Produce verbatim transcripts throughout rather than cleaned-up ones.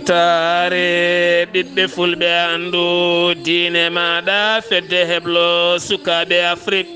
Taare ɓiɓɓe fulɓe, anndu diine maaɗa, fedde heblo sukaaɓe Afrik.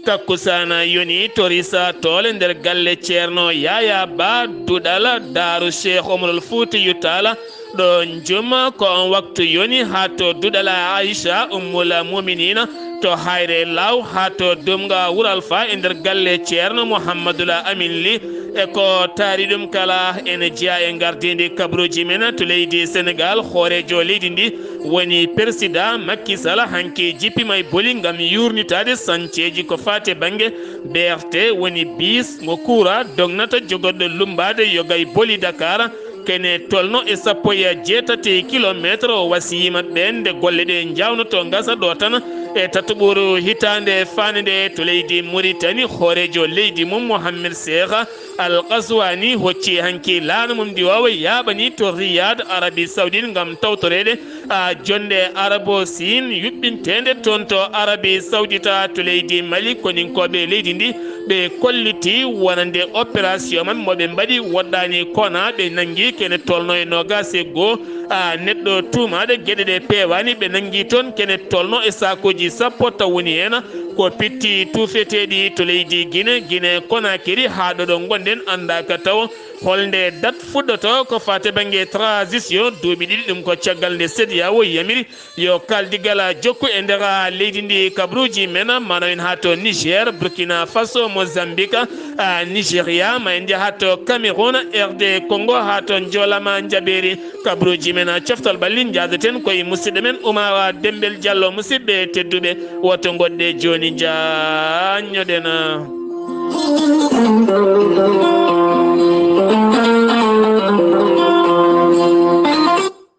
Takkusaana yoni to Risa Tool e nder galle Ceerno Yaya Ba Duɗala, daaru Cheikh Omarul Fuutiyu Taala. Ɗo njuma ko on waktu yoni haa to Duɗala Aisha Ummul Muminina, to Hayre Law haa to Dumga Wuro Alfa e nder galle Ceerno Muhammadul Amin Li. E ko taari ɗum kala, ene jeyaa e ngardiindi kabruuji men to leydi Senegal. Hooreejo leydi ndi woni Persidaa Makki Sala, hanki jippima e boli ngam yuurnitaade sanceeji ko faati e bannge B R T, woni biis mo kuura dognata, jogorɗo lummbaade yoga e boli Dakar. Kene tolno e sappo e jeetati kilomeetre. O wasiyiima ɓeen nde golle ɗe njaawnotoo ngasa ɗo tan e tataɓuru hitaande faande nde to leydi Muritani. Hooreejo leydi mum Mohammed Seeha Al Qaswani hocci hanki laana mum ndi wawa yaaɓani to Riyad, Arabi Saudite, ngam tawtoreede a jonde Arabo Siin yuɓɓinteende toon to Arabi Saudita to leydi Mali. Koninkooɓe leydi ndi ɓe kolliti wonande opération maɓɓe mo ɓe mbaɗi woɗɗaani kona, ɓe nanngi kene tolno e noogaas e goo a neɗɗo tuumaaɗo geɗe ɗe peewaani. Ɓe nanngi toon kene tolno e saakooji sappo, taw woni heen ko pitti tuufeteeɗi to leydi Gine, Gine Konakiri, haa ɗo ɗo ngonɗen anndaaka taw holnde dat fuɗɗoto ko faati bannge transition duuɓi ɗiɗi. Ɗum ko caggal nde CEDEAO yamiri yo kaldigal jokku e nder leydi ndi kabruuji men, mano en haa to Niger, Burkina Faso, Mozambique, a, Nigeria, ma en njaha to Cameroun, R D Congo, haa to Njolama Njabeeri. Kabruuji men, coftal ɓalli, njaadaten ko e musidɗo men Oumar Dembel Diallo. Musidɓe tedduɓe, woto ngoɗɗe jooni, njaanñoɗen.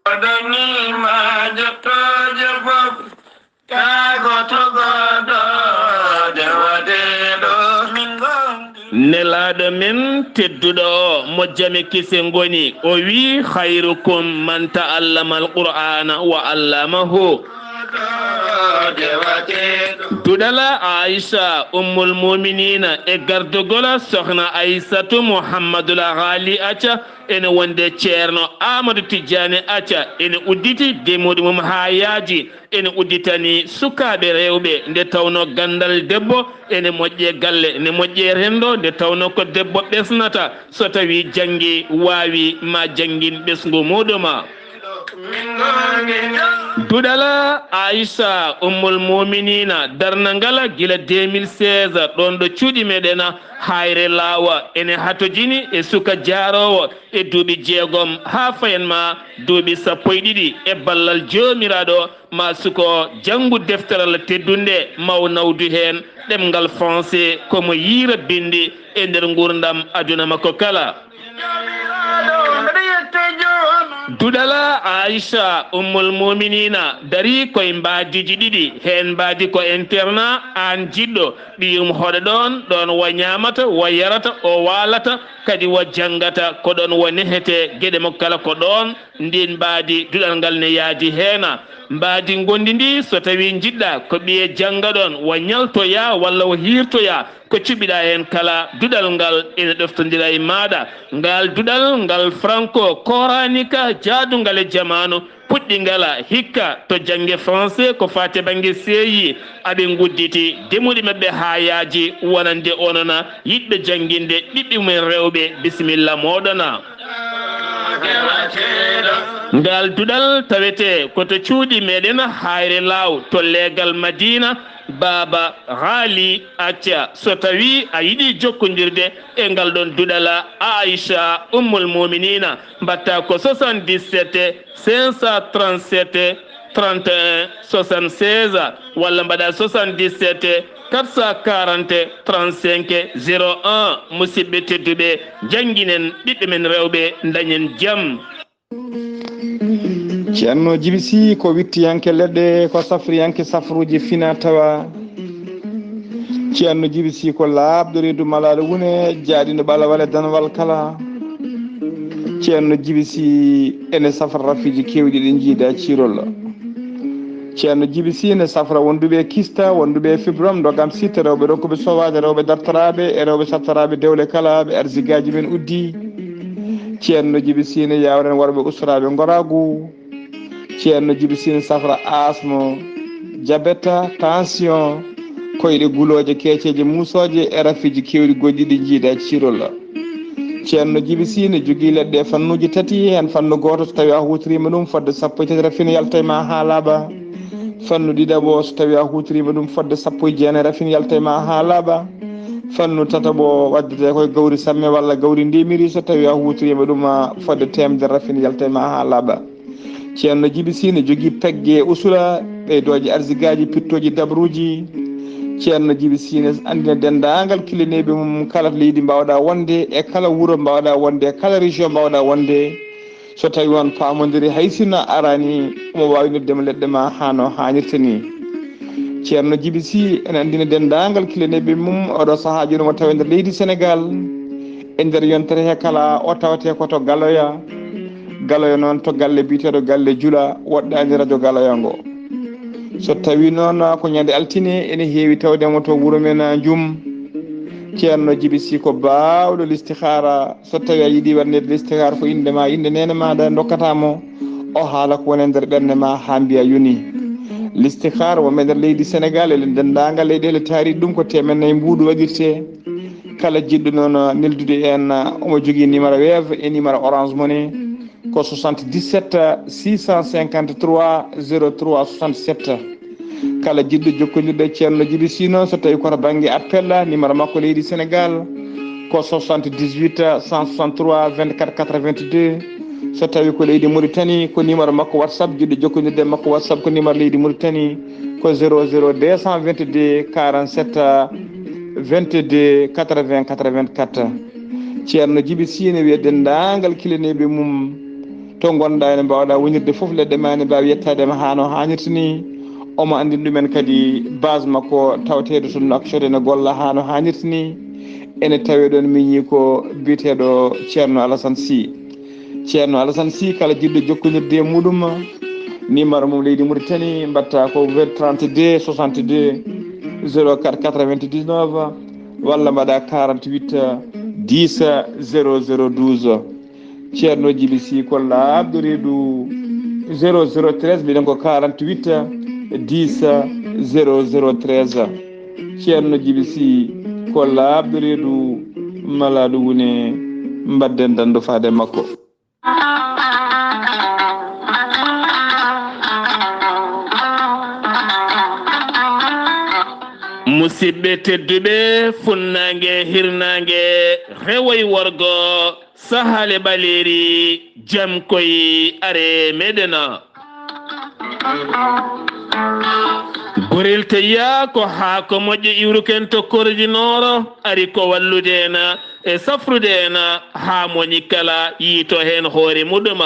Waɗanii ma jottooje fof. Kaa gooto goɗɗo de waɗeeɗo min ngonɗi. Nelaaɗo men tedduɗo o, mo jame kise ngoni, o wii: "Khayrukum man ta'allama al-Qur'ana wa allamahu." De waɗeeɗo. Duɗala Aisha Ummul Muminina e gardogol Sokhna Aissatu Muhammadul Ghali Acha, ene wonde Ceerno Amadou Tidiane Acha, ene udditi demuɗe mum haa yaaji. Ene udditani sukaaɓe rewɓe, nde tawno ganndal debbo ene moƴƴe galle, ne moƴƴe renndo, nde tawno ko debbo ɓesnata, so tawi janngi, waawi, ma janngin ɓesngu muɗum. Duɗala Aisha Ummul Muminina, darnangal gila deux mille seize, ɗoon ɗo cuuɗi meɗen Hayre Laawa, ene hatojini e suka jaaroowo e duuɓi jeegom haa fayan ma duuɓi sappo e ɗiɗi e ballal Joomiraaɗo. Ma suko janngu defteral teddunde, maw nawdu heen ɗemngal français, ko mo yiira binndi e nder nguurndam aduna makko kala. Duɗala Aisha Ummul Muminina darii koye mbaadiiji ɗiɗi, heen mbaadi ko internat, aan jiɗɗo, ɓiyum hoɗa ɗoon, ɗoon wo ñaamata, wo yarata, o waalata, kadi wo janngata, ko ɗoon wo nehete, geɗe makko kala ko ɗoon. Ndiin mbaadi, duɗal ngal ne yaadi heena. Mbaadi ngondi ndi, so tawi njiɗɗa ko ɓiye jannga ɗoon, wo ñaltoya walla wo hiirtoya, ko cuɓiɗa heen kala, duɗal ngal ene ɗoftondira e maaɗa. Ngal duɗal ngal franco koranika, jaadungal e jamaanu, puɗɗingal hikka to jannge français ko faati bannge C I. Aɓe ngudditi demuɗe maɓɓe haa yaaji, wonande onon yiɗɓe jannginde ɓiɓɓe mumen rewɓe. Bisimilla mooɗon. Ngal duɗal tawete ko to cuuɗi meɗen Hayre Laaw, to leegal Madina, Baaba Haali Acca. So tawi a yiɗi jokkondirde e ngal ɗon duɗal, Aisha Ummul Muminina, mbatta ko soixante-dix-sept, cinq cent trente-sept, trente et un, soixante-seize, walla mbaɗa soixante-dix-sept, quatre cent quarante, trente-cinq, zéro un. Musidɓe tedduɓe, jannginen ɓiɓɓe men rewɓe, dañen jam. Ceerno Jibi Sih ko wittiyanke leɗɗe, ko safriyanke safruuji fina tawa. Ceerno Jibi Sih ko laaɓɗo reedu malaaɗo wune, jaaɗiiɗo ɓalawal e danwal kala. Ceerno Jibi Sih ene safra rafiiji keewɗi ɗi njiida ciirol. Ceerno Jibi Sih ene safra wonduɓe e kista, wonduɓe e fibrome, ndogam sitta, rewɓe ronkuɓe sowaade, rewɓe dartoraaɓe e rewɓe sattoraaɓe dewle kala, ɓe arzigaaji men uddi. Ceerno Jibi Siine yawren worɓe usturaaɓe ngoraagu. Ceerno Jibi Siine safra asmo, jabeta, tension, koyɗe gulooje, keeceeje, muusooje e rafiiji keewɗi goɗɗi ɗi njiidaa ciirol. Ceerno Jibi Siine jogii leɗɗe e fannuuji tati, heen fannu gooto so tawii a huutoriima ɗum fodde sappo e tati rafine yalta e ma haa laaɓa. Fannu ɗiɗaɓo so tawii a huutoriima ɗum fodde sappo e jeenayi rafine yalta e ma haa laaɓa. Fannu tataɓo waddetee koye gawri samme walla gawri ndemiri so tawii a huutoriima ɗum fodde teemedere rafine yalta e ma haa laaɓa. Ceerno Jibi Siine jogii pegge usula, ɓeydooje arsigaaji, pittooji dabruuji. Ceerno Jibi Siine anndina denndaangal kilineeɓe mum kala to leydi mbaawɗaa wonde e kala wuro mbaawɗaa wonde e kala région mbaawɗaa wonde. So tawii on paamondiri hay sinno a araani, omo waawi noddude ma leɗɗe ma haa no haanirta ni. Ceerno Jibi Sih ene anndina denndaangal kilineeɓe mum oɗo sahaa jooni omo tawa e nder leydi Senegaal. E nder yontere he kala o tawetee ko to Galoya. Galoya noon to galle biyeteeɗo Galle Jula woɗɗaani rajo Galoya ngo. So tawii noon ko ñande altine ene heewi tawde mo to wuro men Njum. Ceerno Jibi Sih ko baawɗo listihaara. So tawii a yiɗi waɗneede listihaara ko innde ma, innde neene maaɗa ndokkata mo, o haala ko woni e nder ɓernde ma haa mbiya yoni. Listihaara wonɓe nder leydi Senegaal e denndaangal leyɗeele taariiɗe ɗum ko teemen nayi mbuuɗu waɗirtee. Kala jiɗɗo noon neldude en, omo jogii numéro Wave e numéro Orange Money ko soixante-dix-sept six cent cinquante-trois zéro trois soixante-sept. Kala jiɗɗo jokkondirde e Ceerno Jibi Sih noon, so tawii ko to bannge appel, numéro makko leydi Senegaal ko soixante-dix-huit cent soixante-trois vingt-quatre quatre-vingt-deux. So tawii ko leydi Mauritanie, ko numéro makko WhatsApp, jiɗɗo jokkondirde e makko WhatsApp ko numéro leydi Mauritanie ko zéro zéro deux cent vingt-deux quarante-sept vingt-deux quatre-vingts quatre-vingt-quatre. Ceerno Jibi Sih ene wiya denndaangal kilineeɓe mum to ngonɗaa ene mbaawɗaa wonirde fof, leɗɗe ma ene mbaawi yettaade ma haa no haanirta ni. Omo anndini ɗumen kadi base makko tawateeɗo toon Nouakchott ene golla haa no haanirta ni. Ene tawee ɗoon miñi ko biyeteeɗo Ceerno Alassane Sy. Ceerno Alassane Sy kala jiɗɗo jokkondirde e muɗum, numéro mum leydi Mauritanie mbaɗta ko trente-deux soixante-deux zéro quatre quatre-vingt-dix-neuf walla mbaɗa quarante-huit dix zéro zéro douze. Ceerno Jibi Sih ko laaɓɗo reedu zéro zéro treize, mbiɗen ko quarante-huit dix zéro zéro treize. Ceerno Jibi Sih ko laaɓɗo reedu malaaɗo wune, mbadden danndu faade makko. Musidɓe tedduɓe, funnaange, hirnaange, rewo e worgo, sahaale ɓaleeri, jam koy, are meɗen. Gorel teya ko haako moƴƴo iwruken to korjinooro, ari ko wallude en e safrude en haa moni kala yiito heen hoore muɗum.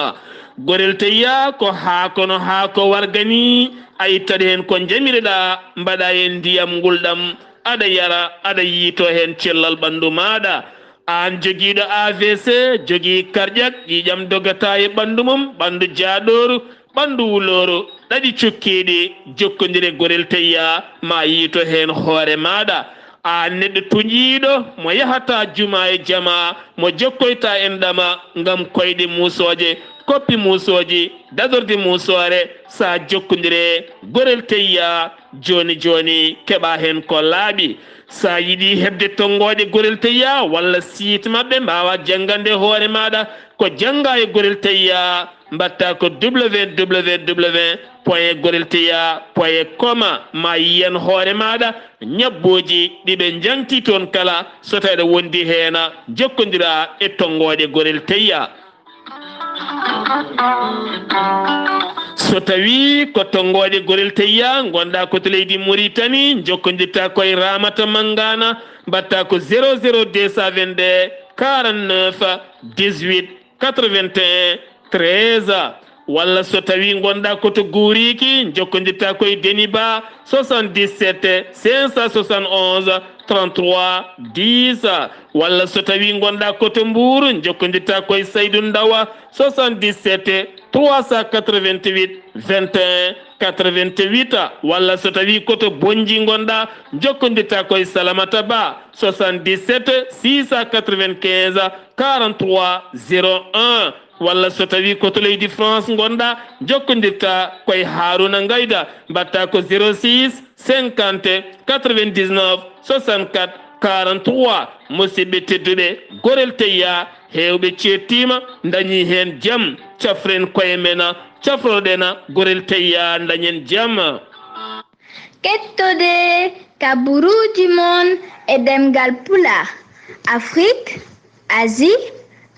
Gorel teya ko haako no haako wargani, a ittat heen ko njamireɗaa, mbaɗa heen ndiyam ngulɗam, aɗa yara, aɗa yiito heen cellal ɓanndu maaɗa. Aan jogiiɗo A V C, jogii karƴak, ƴiiƴam dogata e ɓanndu mum, ɓanndu jaaɗooru, ɓanndu wulooru, ɗaɗi cukkiiɗi, jokkondire gorel teya, ma yiito heen hoore maaɗa. Aan neɗɗo tuñiiɗo, mo yahata juma e jama, mo jokkoyta en ɗama ngam koyɗe muusooje, koppi muusooji, dadorde muusoore, sa jokkondire gorel teya, jooni jooni keɓa heen ko laaɓi. Sa yiɗi heɓde tonngooɗe gorel teya walla site maɓɓe mbaawa janngande hoore maaɗa, ko jannga e gorel teya, mbaɗta ko www point gorel teya point com, ma yiyan hoore maaɗa ñabbuuji ɗi ɓe njangti toon kala, so tawi aɗa wondi heen, jokkondira e tonngooɗe gorel teya. So tawi ko tonngooɗe gorel teya ngonɗa ko to leydi Mauritanie, jokkondirta ko e Ramata Mangana, mbaɗta ko zéro zéro deux cent vingt-deux quarante-neuf dix-huit quatre-vingt-un treize. Walla so tawii ngonɗaa ko to Guuriiki, njokkondirtaa ko e Deniba, soixante-dix-sept cinq cent soixante-onze trente-trois dix. Walla so tawii ngonɗaa ko to Mbuur, njokkondirtaa ko e Saydu Ndawa, soixante-dix-sept trois cent quatre-vingt-huit vingt et un quatre-vingt-huit. Walla so tawii ko to Bonnji ngonɗaa, njokkondirtaa ko e Salamata Ba, soixante-dix-sept six cent quatre-vingt-quinze quarante-trois zéro un. Walla so tawii ko to leydi France ngonɗaa, njokkondirtaa ko e Haaruna Ngayda, mbaɗtaa ko zéro six cinquante quatre-vingt-dix-neuf soixante-quatre quarante-trois. Musidɓe tedduɓe, Gorel Teyya, heewɓe ceettiima, ndañii heen jam. Cafren koye men, cafroɗen Gorel Teyya, ndañen jam. Kettode kaburuuji mon e ɗemngal Pulaar, Afrik, Asie,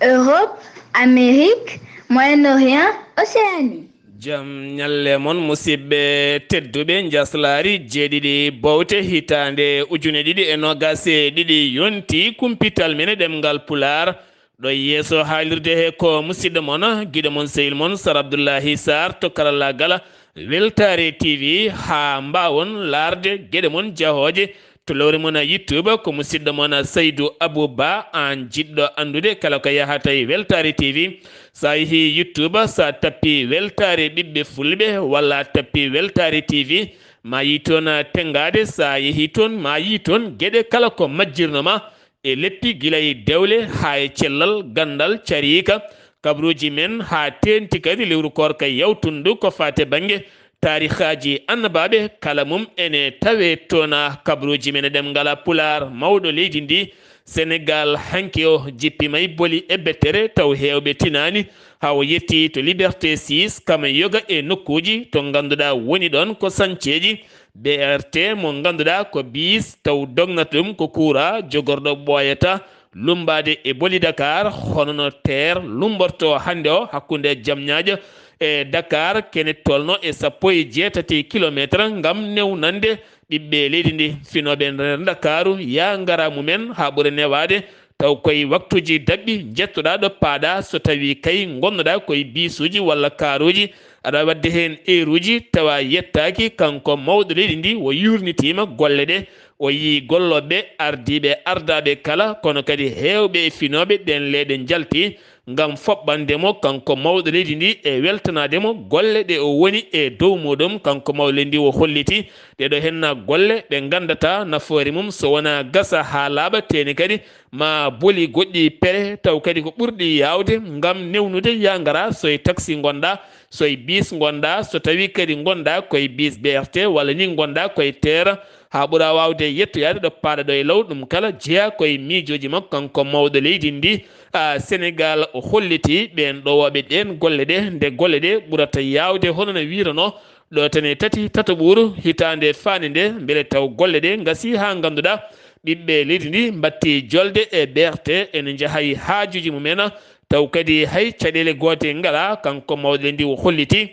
Europe, Amérique, Moyen-Orient, Océanie. Jam ñalle mon, musidɓe tedduɓe. Njaslaari jeeɗiɗi bowte hitaande ujune ɗiɗi e noogaas e ɗiɗi yonti kumpital men e ɗemngal Pulaar. Ɗo yeeso haalirde he ko musidɗo mon, giɗo mon, sehil mon, Sar Abdullahi Sarr to karallaagal Weltaare T V. Haa mbaawon laarde geɗe mon jahooje to lowre mon YouTube, ko musidɗo mon Saydu Abou Ba, aan jiɗɗo anndude kala ko yahata e Weltaare T V. So a yehii YouTube, so a tappii Weltaare Ɓiɓɓe Fulɓe walla a tappii Weltaare T V, ma yii toon tenngaade. So a yehii toon, ma yii toon geɗe kala ko majjirnoo ma e leppi, gila e dewle haa e cellal, ganndal, cariika, kabaruuji men, haa teeŋti kadi lewru koorka yawtundu ko faati e bannge taarikaaji annabaaɓe, kala mum ene tawee toon. Kabaruuji men e ɗemngal Pulaar, mawɗo leydi ndi, Senegaal, hanki o jippiima e boli e bettere, taw heewɓe tinaani, haa o yettii to Liberté six, kam e yoga e nokkuuji to ngannduɗaa woni ɗoon ko sanceeji B R T mo ngannduɗaa ko biis, taw dognata ɗum ko kuuraa jogorɗo ɓooyata lummbaade e boli Dakar, hono no teer lummbortoo hannde o hakkunde Jamñaajo e Dakar, kene tolno e sappo e jeetati kilomeetar, ngam newnande ɓiɓɓe leydi ndi, finooɓe nder Ndakaaru, yaa ngara mumen haa ɓura newaade, taw koye waktuuji daɓɓi njettoɗaa ɗo paaɗaa, so tawii kay ngonnoɗaa koye biisuuji walla kaaruuji, aɗa waɗde heen eeruuji, tawa yettaaki. Kanko mawɗo leydi ndi, o yuurnitiima golle ɗe, o yii gollooɓe ardiiɓe, ardaaɓe kala, kono kadi heewɓe e finooɓe ɗeen leyɗe njalti ngam foɓɓande mo, kanko mawɗo leydi ndi, e weltanaade mo golle ɗe o woni e dow muɗum. Kanko mawɗo leydi ndi, o holliti ɗeɗo henna golle ɗe nganndataa nafoore mum so wonaa gasa haa laaɓa, teeni kadi ma boli goɗɗi pere, taw kadi ko ɓurɗi yaawde ngam newnude yaa ngara. So e taxi ngonɗaa, so e biis ngonɗaa, so tawii kadi ngonɗaa koye biis B R T walla ni ngonɗaa koye teer, haa ɓura waawde yettoyaade ɗo paaɗaa ɗo e law, ɗum kala jeyaa koye miijooji makko kanko mawɗo leydi ndi. A, Senegaal, o holliti ɓeen ɗowooɓe ɗeen golle ɗe, nde golle ɗe ɓurata yaawde hono no wiyranoo, ɗo tan e tati tataɓuru hitaande faande nde, mbele taw golle ɗe ngasii haa ngannduɗaa ɓiɓɓe leydi ndi mbattii jolde e B R T, ene njaha e haajuuji mumen, taw kadi hay caɗeele goote ngalaa. Kanko mawɗo leydi ndi, o holliti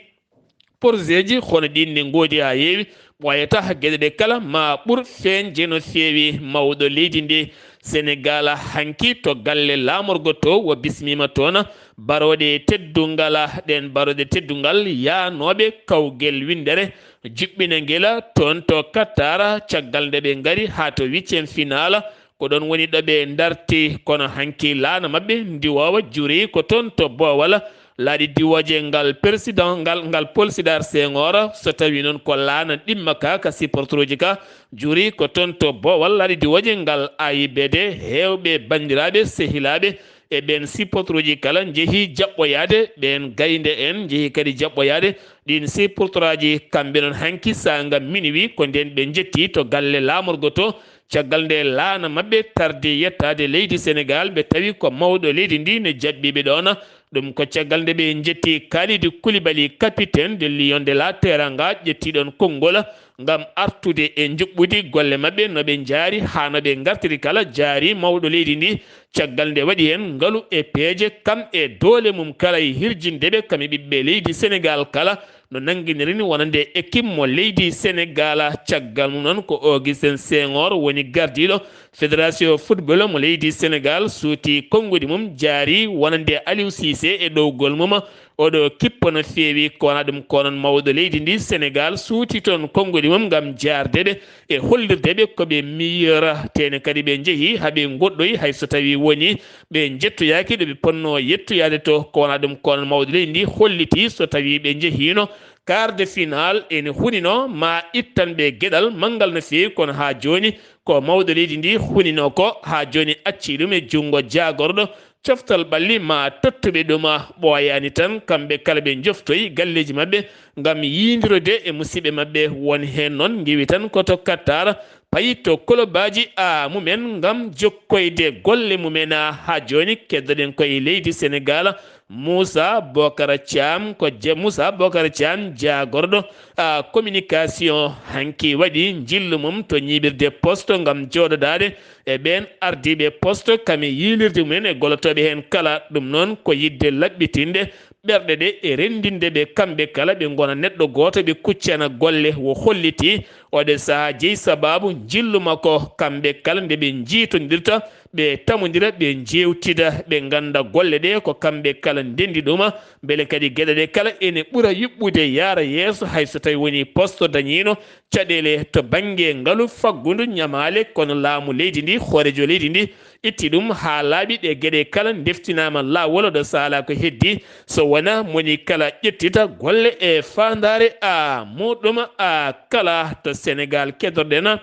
porzeeji hono ɗiin ne ngoodi haa heewi, ɓooyata geɗe ɗe kala ma ɓur feeñde no feewi. Mawɗo leydi ndi, Senegaal, hanki to galle laamorgo to, o bismiima toon barooɗe teddungal, ɗeen barooɗe teddungal yaanooɓe kawgel winndere juɓɓina ngel toon to Qatar, caggal nde ɓe ngari haa to huitième finale. Ko ɗoon woni ɗo ɓe ndarti, kono hanki laana maɓɓe ndiwoowa jurii ko toon to Boowal, laaɗe diwooje ngal président, ngal, ngal Paul Sédar Senghor. So tawii noon ko laana ɗimma ka, ka supporteruuji ka, jurii ko toon to Boowal, laaɗe diwooje ngal A I B D. Heewɓe banndiraaɓe, sehilaaɓe e ɓeen supporteruuji kala njehii jaɓɓoyaade ɓeen gaynde en, njehii kadi jaɓɓoyaade ɗiin supporteraaji. Kamɓe noon, hanki saanga minuit, ko ndeen ɓe njettii to galle laamorgo to. Caggal nde laana maɓɓe tardi yettaade leydi Senegaal, ɓe tawi ko mawɗo leydi ndi ne jaɓɓii ɓe ɗoon. Ɗum ko caggal nde ɓe njetti Kalidou Koulibaly, capitaine de Lion de la Teranga, ƴetti ɗoon konngol ngam artude e njuɓɓudi golle maɓɓe, no ɓe njaari haa no ɓe ngartiri kala. Jaari mawɗo leydi ndi, caggal nde waɗi heen ngalu e peeje, kam e doole mum kala, e hirjinde ɓe, kam e ɓiɓɓe leydi Senegaal kala, no nannginiri ni wonande équipe mo leydi Senegaal. Caggal mum noon, ko Augustin Senghor woni gardiiɗo fédération football mo leydi Senegaal, suuti konnguɗi mum, jaari wonande Aliou Cissé e ɗowgol mum, Oɗo kippo no feewi, ko wona ɗum ko noon mawɗo leydi ndi Senegal suuti toon konnguli mum ngam jaarde ɓe e hollirde ɓe ko ɓe meilleur, tene kadi ɓe njehi haa ɓe ngoɗɗoyi, hay so tawi woni ɓe njettoyaaki ɗo ɓe ponno yettoyaade to. Ko wona ɗum ko noon mawɗo leydi ndi holliti so tawi ɓe njehiino quart de finale ene hunino ma ittan ɓe geɗal manngal no feewi, kono haa jooni ko mawɗo leydi ndi hunino ko haa jooni acci ɗum e junngo jaagorɗo coftal ɓalli ma tottuɓe ɗum. Ɓooyaani tan kamɓe kala ɓe njoftoyi galleeji maɓɓe ngam yiindirude e musiɓɓe maɓɓe. Won heen noon ngiwi tan ko to Qatar payi to kolobaaji a mumen ngam jokkoyde golle mumen. Haa jooni keddoɗen koye leydi Senegal, Moussa Bokara Thiam ko je Moussa Bokara Thiam jaagorɗo a communication hanki waɗi njillu mum to ñiiɓirde poste ngam jooɗodaade e ɓeen ardiiɓe poste kam e yiilirde mumen e gollotooɓe heen kala. Ɗum noon ko yiɗde laɓɓitinde ɓerɗe ɗe e renndinde ɓe kamɓe kala ɓe ngona neɗɗo gooto ɓe kuccana golle. Wo holliti oɗe sahaa jeyi sabaabu njillu makko kamɓe kala nde ɓe njiitondirta ɓe tamondira ɓe njeewtida ɓe ngannda golle ɗe ko kamɓe kala ndenndi ɗuma mbele kadi geɗe ɗe kala ene ɓura yuɓɓude yaara yeeso hay so tawi woni poste dañiino caɗeele to bannge ngalu faggundu ñamaale, kono laamu leydi ndi, hooreejo leydi ndi itti ɗum haa laaɓi. Ɗe geɗe kala ndeftinaama laawol ɗo saalaa ko heddi, so wonaa moni kala ƴettita golle e faandaare a muɗum a kala to Senegal keddorɗen.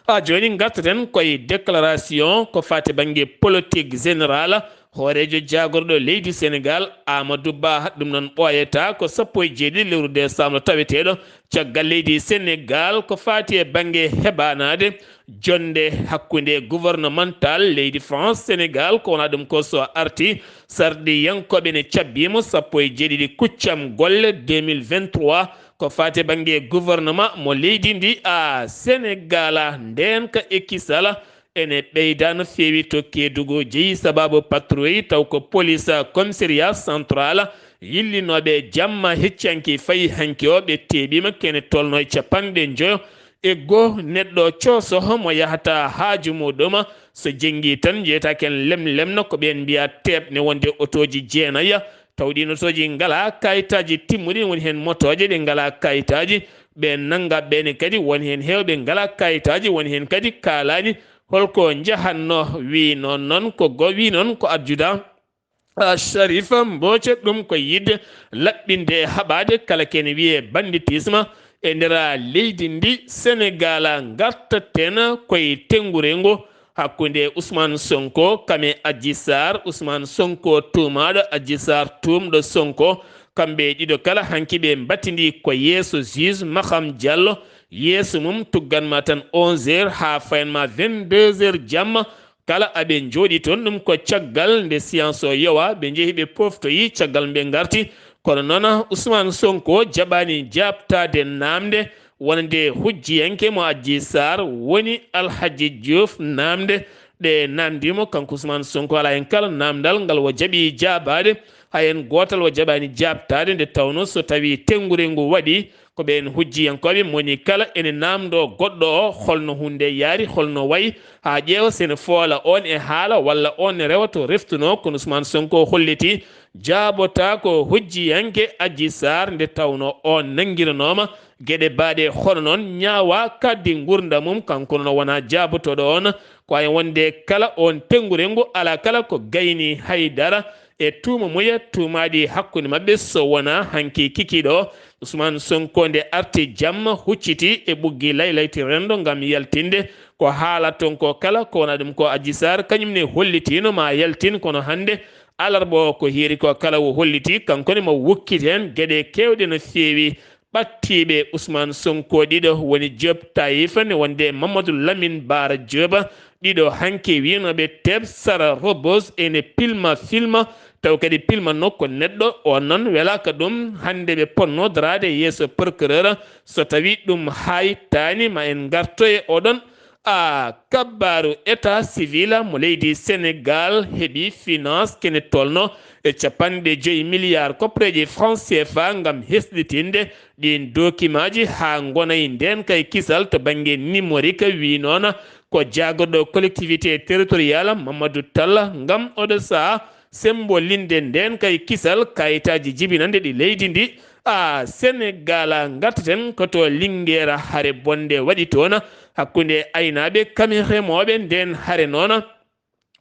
Haa jooni ngartaten koye déclaration ko faati bannge politique générale. Hooreejo jaagorɗo leydi Senegal, Amadou Ba, ɗum noon ɓooyata ko sappo e jeeɗiɗi lewru décembre taweteeɗo caggal leydi Senegal ko faati e bannge heɓanaade jonnde hakkunde gouvernemental leydi France Senegal, ko wona ɗum ko so arti sarɗiyankooɓe ne cabbiimo sappo e jeeɗiɗi kuccam golle deux mille vingt-trois ko faati e bannge gouvernement mo leydi ndi a Senegal. Ndeen ka e kisala ene ɓeyda no feewi to Keedugu, jeyi sabaabu patrouille taw ko police commissariat central yillinooɓe jamma heccanki fayi hanki o ɓe teeɓiima kene tolno e capanɗe njoyo e goo neɗɗo coosoho mo yahata haaju muɗum. So jenngi tan njeytaken lemlemna ko ɓeen mbiya teeɓ ne wonde otooji jeenaya taw ɗiin otooji ngalaa kayitaaji timmuɗi, woni heen motooje ɗe ngalaa kayitaaji. Ɓe nannga ɓeene kadi won heen heewɓe ngalaa kayitaaji, won heen kadi kaalaani holko njahatno. Wi noon noon ko go wi noon ko adjuda a Sharif Mboca, ɗum ko yiɗde laɓɓinde e haɓaade kala kene wiyee banditisme e nder leydi ndi Senegal. Ngartaten koye tenngurengu hakkunde Ousmane Sonko kam e Adji Sarr. Ousmane Sonko tuumaaɗo, Adji Sarr tuumɗo Sonko, kamɓe ɗiɗo kala hanki ɓe mbattindi ko yeeso juge Maham Diallo. Yeeso mum tugganma tan onze heures haa fayanma vingt-deux heures jamma. Kala aɓe njooɗi toon, ɗum ko caggal nde séance o yowa, ɓe njehi ɓe poftoyi, caggal ɓe ngarti. Kono noon, Ousmane Sonko jaɓaani jaabtaade naamnde wonande hujjiyanke mo Adji Sarr woni Alhaji Diouf. Naamnde ɗe naamndimo kanko Ousmane Sonko, alaa heen kala naamndal ngal o jaɓi jaabaade, hay heen gootal o jaɓaani jaabtaade, nde tawnoo so tawii tenngurengu waɗi, ko ɓeen hujjiyankooɓe moni kala ene naamndoo goɗɗo o holno huunde yaari, holno wayi, haa ƴeewa so ene foola oon e haala walla oon ne rewa to reftunoo. Kono Ousmane Sonko holliti jaabotaako hujjiyanke Adji Sarr nde tawnoo oon nanngiranooma geɗe baaɗe hono noon ñaawa kaddi nguurndam mum. Kanko noon o wonaa jaabotooɗo oon, ko hay wonde kala oon tenngurengu alaa kala ko gayni hay dara e tuuma muya tuumaaɗi hakkunde maɓɓe so wonaa hanki kikiiɗo o. Ousmane Sonko nde arti jamma hucciti e ɓoggi laylayti renndo ngam yaltinde ko haala toon ko kala, ko wona ɗum ko Adji Sarr kañum ne hollitiino ma yaltin, kono hannde alarba o ko heeri ko kala o holliti kanko ne mo wokkiti heen geɗe keewɗe no feewi. Ɓattiiɓe Ousmane Sonko ɗiɗo woni Diop Taïf ne wonde Mamadou Lamine Bara Diop, ɗiɗo hanki wiynooɓe Teep Sara Rebeuss ene pilma filma, taw kadi pilmanno ko neɗɗo o noon welaaka ɗum. Hannde ɓe potno daraade yeeso procureur so tawi ɗum haytaani. Ma en ngarto e oɗon a kabbaaru. État civil mo leydi Senegal heɓi finance kene tolno e capanɗe joyi milliards koppereeji franc C F A ngam hesɗitinde ɗiin dokimaaji haa ngona e ndeen kay kisal to bannge numérique, wi noon ko jaagorɗo collectivité territorial Mamadou Tall. Ngam oɗo sahaa Sembolinde ndeen kay kisal, kayitaaji jibinande ɗi leydi ndi, a Senegal, a ngartaten ko to Linguère, hare bonde waɗi toon hakkunde aynaaɓe kami remooɓe. Ndeen hare noon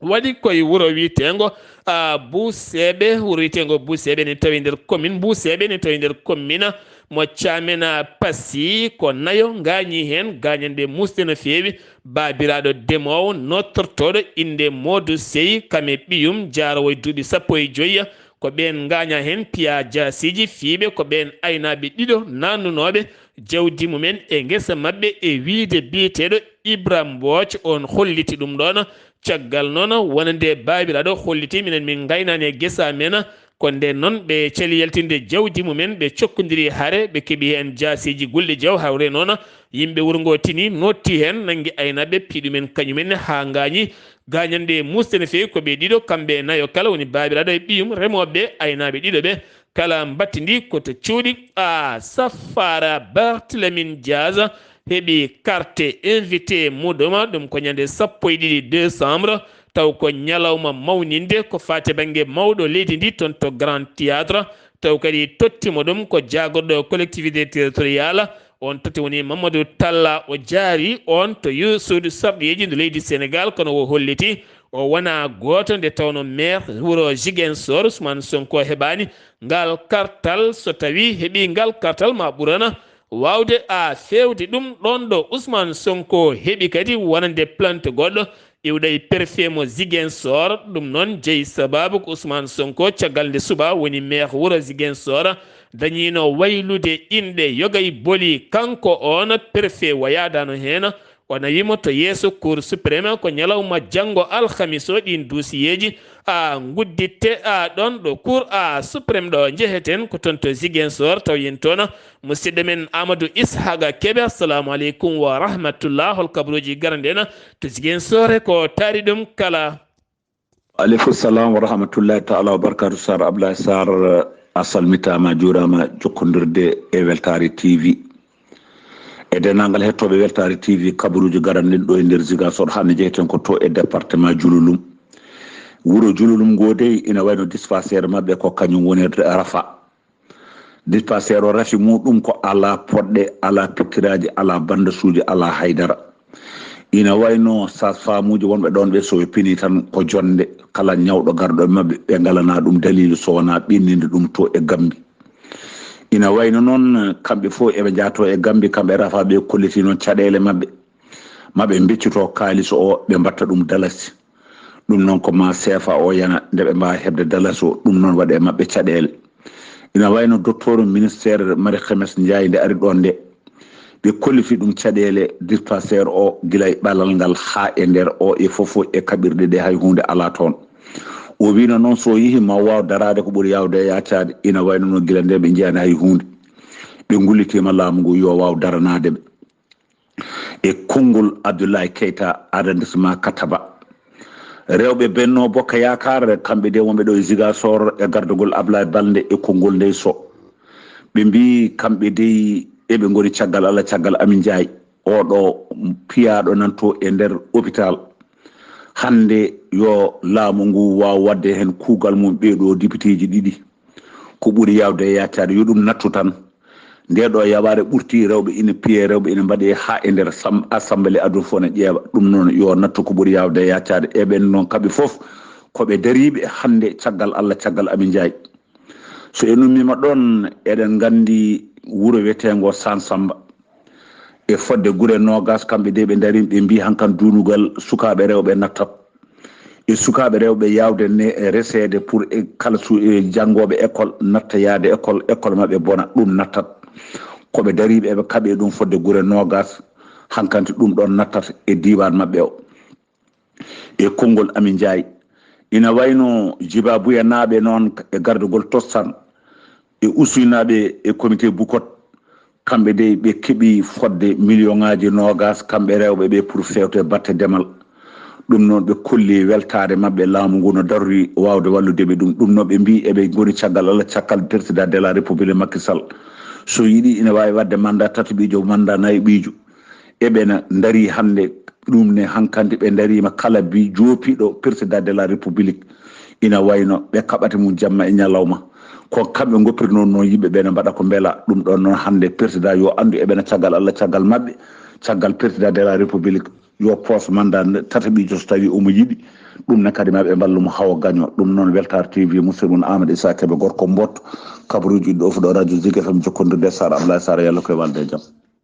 waɗi koye wuro wiyeteengo, a, Buuseeɓe. Wuro wiyeteengo Buuseeɓe ne tawi nder commune, Buuseeɓe ne tawi nder commune mo Caamena Passy. Ko nayo ngaañi heen, gaañande muusde no feewi. Baabiraaɗo demoowo nottortooɗo innde Moodu Sey, kam e ɓiyum jaaroowo e duuɓi sappo e joyi, ko ɓeen ngaaña heen, piya jaasiiji. Fiiɓe ko ɓeen aynaaɓe ɗiɗo naatnunooɓe jawdi mumen e ngesa maɓɓe, e wiyde biyeteeɗo Ibra Mbooc. On holliti ɗum ɗoon. Caggal noon, wonande baabiraaɗo holliti minen min ngaynaani e gesa amen, ko ndeen noon ɓe cali yaltinde jawdi mumen, ɓe cokkondiri hare, ɓe keɓi heen jaasiiji gulɗi jaw. Hawre noon, yimɓe wuro ngo tini, nootti heen, nanngi aynaaɓe, piyi ɗumen kañumen haa ngaañi. Gaañande muusde no feewi, ko ɓe ɗiɗo, kamɓe nayo kala, woni baabiraaɗo e ɓiyum, remooɓe ɓe, aynaaɓe ɗiɗo ɓe, kala mbattindi ko to cuuɗi. A Safara Barthélémy Diaz heɓi carte invité muɗum, ɗum ko ñande sappo e ɗiɗi décembre, taw ko ñalawma mawninde ko faati bannge mawɗo leydi ndi toon to Grand Théâtre, taw kadi tottii mo ɗum ko jaagorɗo collectivité territoriale. On totti woni Mamadou Talla, o jaari on to yu-, suudu sarɗiyeeji ndu leydi Senegal, kono o holliti o wonaa gooto, nde tawno maire wuro Ziguinchor, Ousmane Sonko, heɓaani ngal kartal. So tawii heɓii ngal kartal, ma ɓurana waawde a feewde ɗum ɗoon ɗo Ousmane Sonko heɓi kadi wonande plainte goɗɗo iwɗo e préfet mo Ziguinchor. Ɗum noon jeyi sabaabu ko Ousmane Sonko, caggal nde suɓaa woni maire wuro Ziguinchor, dañiino waylude inɗe yoga e boli. Kanko oon préfet o yaadaano heen, o nawii mo to yeeso Cour suprême. Ko ñalawma janngo alhamis o ɗiin duusiyeeji a ngudditte a ɗoon ɗo Cour a suprême ɗo njeheten, ko toon to Ziguinchor, taw yen toon musidɗo men Amadou Ishaqa Kebe. Assalamu aleykum wa rahmatullah. Hol kabaruuji garande en to Ziguinchor e ko taari ɗum kala? Aleykum salam wa rahmatullahi taala wa barakatu. Sar Abdoulaye Sarr, a salmitaama, juuraama jokkondirde e Weltaare T V. E denndaangal hettooɓe Weltaare T V, kabaruuji garande ɗo e nder Ziguinchor, hannde jeyten ko to e département Diouloulou. Wuro Diouloulou ngo dey ina wayno dispensaire maɓɓe ko kañum woni Rafa. Dispensaire o rafi muɗum ko alaa poɗɗe, alaa pikkiraaji, alaa bandasuuji, alaa haydara. Ina wayno sage-femme uji wonɓe ɗoon ɓe, so ɓe pinii tan ko jonnde, kala ñawɗo garɗo e maɓɓe, ɓe ngalanaa ɗum daliilu so wonaa ɓinninde ɗum to e Gambie. Ina wayno noon, kamɓe fof eɓe njaato e Gambie, kamɓe Rafa ɓe kolliti noon caɗeele maɓɓe, ma ɓe mbeccito kaalis o, ɓe mbatta ɗum dalasi. Ɗum noon ko ma seefa o yana nde ɓe mbaawa heɓde dalasi o, ɗum noon waɗa e maɓɓe caɗeele. Ina wayno docteur ministère Marie Khemesse Ndiaye nde ari ɗoon nde, ɓe kolliti ɗum caɗeele dispensaire o gila e ɓalal ngal haa e nder o e fof e kaɓirɗe ɗe hay huunde alaa toon. O wiino noon so o yehi ma waaw daraade ko ɓuri yaawde e yaacaade, ina wayno noon gila nde ɓe njiyaani hay huunde. Ɓe ngullitiima laamu ngu yo waaw daranaade ɓe. E konngol Abdoulaye Keita, arrondissement Kataba. Rewɓe Benno Bokk Yaakaar, kamɓe de wonɓe ɗo e Ziguinchor e gardagol Ablaye Balde e konngol ndey so. Ɓe mbii kamɓe dey eɓe ngoni caggal Allah, caggal Amin Njaay. Oɗo piyaaɗo nan to e nder hôpital. Hannde yo laamu ngu waaw waɗde heen kuugal mum ɓee ɗo dipiteeji ɗiɗi. Ko ɓuri yaawde e yaacaade yo ɗum nattu tan. Nde ɗo yawaare ɓurti, rewɓe ina piye, rewɓe ina mbaɗe haa e nder sam-, assemblée aduna fof ne ƴeewa. Ɗum noon yo nattu ko ɓuri yaawde e yaacaade. E ɓen noon kamɓe fof ko ɓe dariiɓe hannde caggal Allah, caggal Amin Njaay. So en ummiima ɗoon, eɗen nganndi wuro wiyeteengo San Samba. E fodde gure noogas, kamɓe de ɓe ndarii, ɓe mbii han kan duunugal sukaaɓe rewɓe nattat. E sukaaɓe rewɓe yaawde ne e reseede pour e kala su-, e janngooɓe école natta yaade école, école maɓɓe bona, ɗum nattat. Ko ɓe dariiɓe eɓe kaɓe ɗum fodde gure noogas, hankanti ɗum ɗoon nattat e diiwaan maɓɓe o. E konngol Amin Njaay, ina wayno Jibabuyanaaɓe noon e gardagol Tostan, e Usuynaaɓe e comité Bukot, kamɓe dey ɓe keɓi fodde miliyonaaji noogas, kamɓe rewɓe ɓe pour feewte batte demal. Ɗum noon ɓe kolli weltaare maɓɓe, laamu ngu no darori waawde wallude ɓe ɗum. Ɗum noon ɓe mbii eɓe ngoni caggal Allah, caggal président de la République Macky Sall. So yiɗi ina waawi waɗde mandat tataɓiijo, mandat nayaɓiijo. Eɓena ndarii hannde ɗum ne, hankanti ɓe ndariima kala bi joopiiɗo président de la République Ina wayno ɓe kaɓata mum jamma e ñalawma. Ko kamɓe ngoppirnoo noon yimɓe ɓe ne mbaɗa ko mbela. Ɗum ɗoon noon hannde président yo anndu eɓena caggal Allah, caggal maɓɓe, caggal président de la république. Yo poos mandat tataɓiijo so tawii omo yiɗi. Ɗum ne kadi ma ɓe mballu mo hawa gaño. Ɗum noon Weltaare T V, musidɗo mon Amadou Issa Kébé, gorko Mbotto, kabaruuji ɗo fof ɗo radio Zik F M jokkondirde Sara Ablaye Sara, yalla koye walde e jam.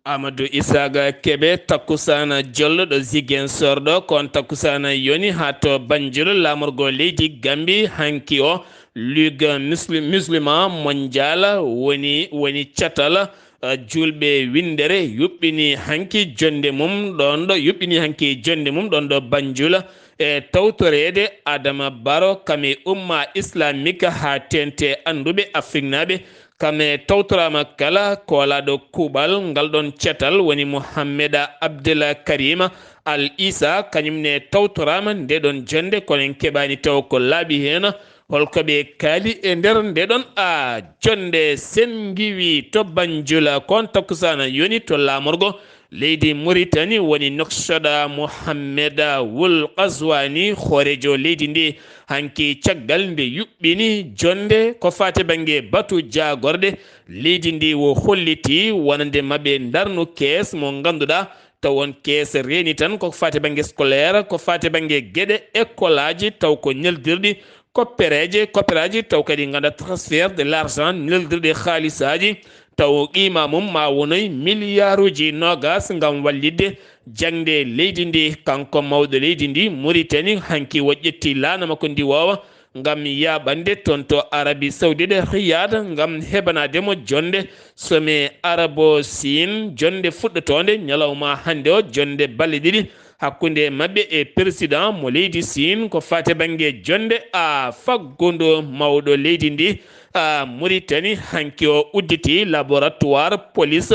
Amadou Isaaga Kebe, takkusaana jollo ɗo Ziguinchor ɗo, ko on takkusaana yoni haa to Banjul, laamorgo leydi Gambi hanki o, Ligue Muslim, Musulman Mondial woni, woni catal, eh, juulɓe winndere yuɓɓini hanki jonnde mum ɗoon ɗo, yuɓɓini hanki jonnde mum ɗoon ɗo Banjul e tawtoreede Adama Baro kam e umma islamique haa teeŋti annduɓe Afriknaaɓe. Kam e tawtoraama kala koolaaɗo kuuɓal ngal ɗoon catal woni Muhammeda Abdel Karima Al Isa, kañum ne tawtoraama nde ɗoon jonnde, kono en keɓaani taw ko laaɓi heen. Holko ɓe kaali e nder nde ɗoon a jonnde? Sen ngiwi to Banjul, ko on takkusaana yoni to laamorgo leydi Muritani woni Noksoɗa Muhammeda Wul Qaswani, hooreejo leydi ndi, hanki caggal nde yuɓɓini jonnde ko faati bannge batu jaagorɗe leydi ndi, wo holliti wonande maɓɓe ndarnu kees mo ngannduɗaa taw on kees reeni tan ko faati bannge scolaire, ko faati bannge geɗe école aji, taw ko neldirɗi koppereeje, kopperaaji, taw kadi ngannda transfert de l'argent, neldirɗi haalisaaji, taw qiima mum ma wonoy miliyaaruuji noogas ngam wallitde jaŋde leydi ndi. Kanko mawɗo leydi ndi, Muritani, hanki o ƴetti laana makko ndi woowa ngam yaaɓande toon to Arabie Saoudite, Riyad, ngam heɓanaade mo jonnde sommet Arabo Siin, jonnde fuɗɗotoonde ñalawma hannde o, jonnde balɗe ɗiɗi hakkunde maɓɓe e président mo leydi Siin ko faati bannge jonnde a faggudu. Mawɗo leydi ndi a Muritani hanki o udditi laboratoire police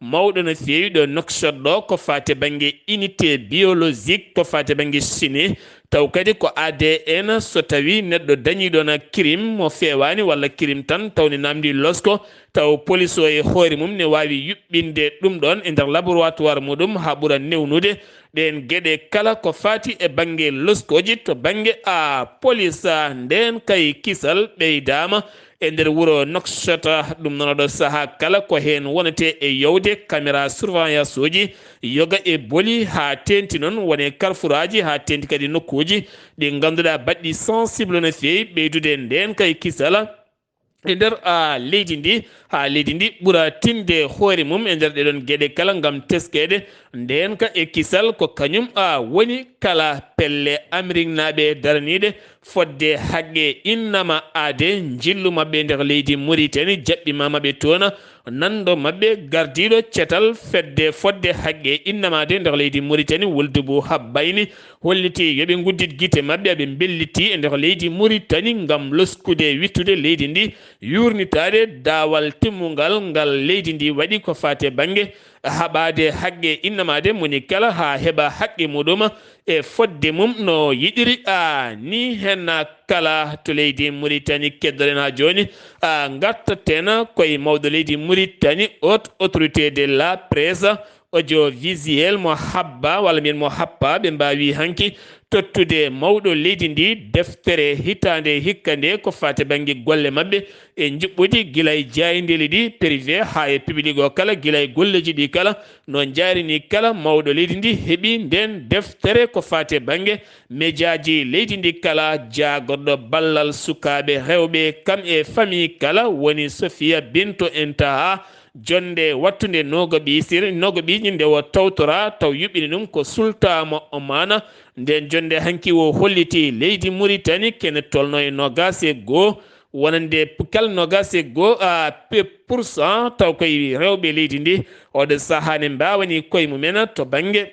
mawɗo no feewi ɗo Nouakchott ɗo ko faati bannge unité biologique, ko faati bannge chimie, taw kadi ko A D N. So tawi neɗɗo dañi ɗon crime mo feewaani walla crime tan tawni namdi losko, taw police o e hoore mum ne waawi yuɓɓinde ɗum ɗon e nder laboratoire muɗum haa ɓura newnude. Ɗeen geɗe kala ko faati e bannge loskooji to bannge a police, ndeen kay kisal ɓeydaama e nder wuro Nouakchott. Ɗum noon oɗo sahaa kala ko heen wonete e yowde caméra surveillance uji yoga e boli haa teeŋti noon wone carrefour aji haa teeŋti kadi nokkuuji ɗi ngannduɗaa baɗɗi sensible no feewi ɓeydude ndeen kay kisal e nder a leydi ndi, haa leydi ndi ɓura tinde hoore mum e nder ɗeɗon geɗe kala ngam teskeede ndeenka e kisal. Ko kañum a woni kala pelle Ameriknaaɓe daraniiɗe fodde haqqe innama aade njillu maɓɓe nder leydi Muritani, jaɓɓimaama ɓe toona nanndo maɓɓe gardiiɗo cetal fedde fodde haqqe innamaade nder leydi Muritani, Wuldubu Habbayni, holliti yo ɓe nguddit gite maɓɓe, aɓe mbelliti e nder leydi Muritani ngam loskude wittude leydi ndi, yuurnitaade daawal timmungal ngal leydi ndi waɗi ko faati e bannge haɓaade haqqe innamaade moni kala haa heɓa haqqe muɗum e fodde mum no yiɗiri. A ni heen kala to leydi Muritani keddoɗen haa jooni, a ngartaten koye mawɗo leydi Muritani, haute autorité de la presse, audiovisuel mo habba, walla mbiyen mo happa, ɓe mbaawi hanki tottude mawɗo leydi ndi deftere hitaande hikka nde ko faati bannge golle maɓɓe e njuɓɓudi gila e jaayndeeli ɗi privé haa e public o kala, gila e golleeji ɗi kala, no njaarini kala mawɗo leydi ndi heɓi ndeen deftere ko faati e bannge mejaaji leydi ndi kala, jaagorɗo ballal sukaaɓe rewɓe kam e famille kala woni Sofiya Binto Intaha, jonnde wattunde nogo ɓiisir-, nogo ɓiiji nde o tawtora, taw yuɓɓini ɗum ko sulta mo Omana. Nden jonnde hanki o holliti leydi Muritani kene tolno e nogas e goo, wonande p-, kala nogas e goo, a, pe-, pour cent, taw koye rewɓe leydi ndi, oɗo sahaa ne mbawani koye mumen to bannge,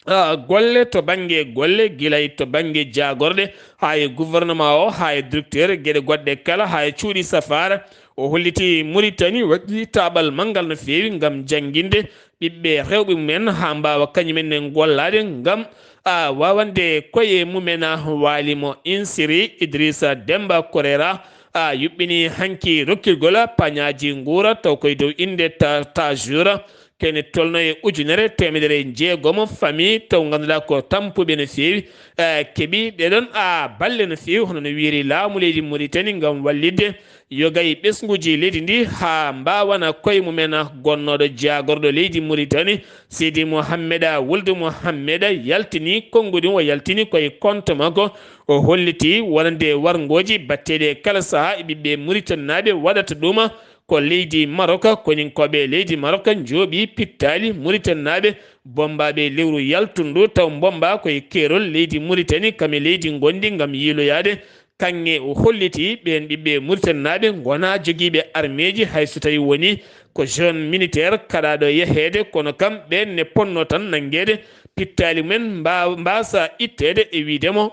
a, golle, to bannge golle, gilay to bannge jaagorɗe, haa e gouvernement o, haa e directeur, geɗe goɗɗe kala, haa e cuuɗi safaara. O holliti Muritani waɗi taaɓal manngal no feewi ngam jannginde ɓiɓɓe rewɓe mumen haa mbaawa kañumen ne gollaade ngam, a, waawande koye mumen. Waali mo insiri Idrissa Demba Correra, a, yuɓɓini hanki rokkirgol pañaaji nguura taw koye dow innde ta-, Tajura. kene tolno e ujunere teemedere e jeegomo famille taw ngannduɗaa ko tampuɓe no feewi, eh, keɓi ɗeɗon a balle no feewi, hono no wiiri laamu leydi Mauritanie ngam wallitde yoga e ɓesnguuji leydi ndi haa mbaawana koye mumen. Gonnooɗo jaagorɗo leydi Mauritanie, Sidi Mohammeda Wuldu Mohammeda, yaltini konnguɗi, o yaltini koye compte makko, o holliti wonande warngooji batteɗi e kala sahaa e ɓiɓɓe Mauritanie naaɓe waɗata ɗum ko leydi Maroc. Koninkooɓe leydi Maroc njooɓi pittaali Mauritanie naaɓe, bommbaaɓe lewru yaltundu, taw mbommba koye keerol leydi Mauritanie, kam e leydi ngonndi ngam yiiloyaade. Kaŋŋe o holliti ɓeen ɓiɓɓe Mauritanie naaɓe ngonaa jogiiɓe armeeji, hay so tawi woni ko jeune militaire kaɗaaɗo yaheede, kono kam ɓeen ne ponno tan nanngeede pittaali mumen, mba-, mbaasa itteede e wiide mo,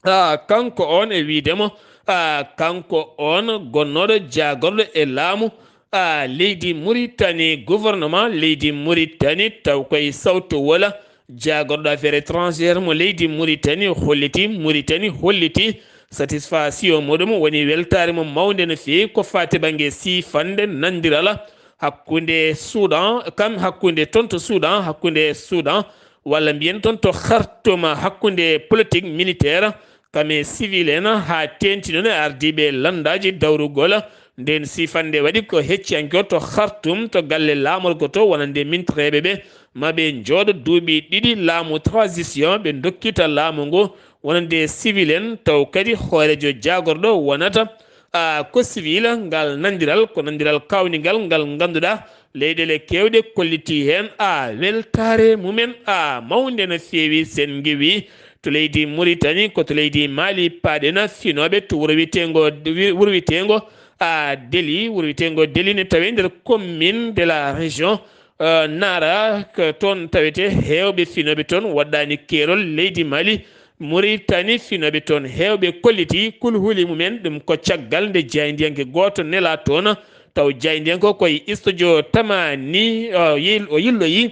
a, kanko on e wiide mo, a, kanko on gonnooɗo jaagorɗo e laamu, a, leydi Mauritanie, gouvernement leydi Mauritanie, taw koye sawto wola, jaagorɗo affaire étrangère mo leydi Mauritanie holliti, Mauritanie holliti satisfaction muɗum, woni weltaare mum mawnde no feewi ko faati bannge siifande nandirala hakkunde Soudan, kam hakkunde toon to Soudan, hakkunde Soudan, walla mbiyen toon to Khartoum, hakkunde politique militaire, kam e civil en, haa teeŋti noon e ardiiɓe lanndaaji dawrugol. Ndeen siifannde waɗi ko hecciyankewol to Khartoum, to galle laamorgo to, wonande mintreeɓe ɓe, ma ɓe njooɗo duuɓi ɗiɗi laamu transition, ɓe ndokkita laamu ngu wonande civil en, taw kadi hooreejo jaagorɗo wonata, a, ko civil. Ngal nandiral ko nandiral kawningal ngal ngannduɗaa leyɗeele keewɗe kollitii heen, a, weltaare mumen, a, mawnde no feewi. Sen ngewi to leydi Mauritanie, ko to leydi Mali paaɗen, finooɓe to wuro wiyeteengo, wuro wiyeteengo, a, Dili, wuro wiyeteengo Dili ne tawee nder commune de la région, eh, Nara, ko toon tawetee heewɓe finooɓe toon, waɗɗaani keerol leydi Mali, Mauritanie, finooɓe toon heewɓe kollitii kulhuli mumen, ɗum ko caggal nde jaayndiyanke gooto nelaa toon, taw jaayndiyanke o koye studio Tamani, o yil-, o yilloyii,